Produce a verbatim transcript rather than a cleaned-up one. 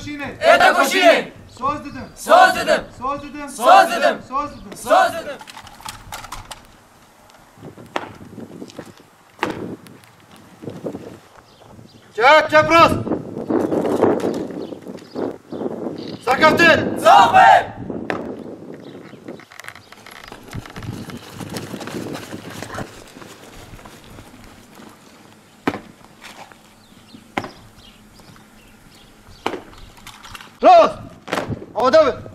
Şînê. Ê te ku şînê. Soz didim. Soz didim. Soz didim. Soz didim. Soz didim. Soz didim. Çep, çep rast. Serkeftin. Sağ be. Rast. Amade bin.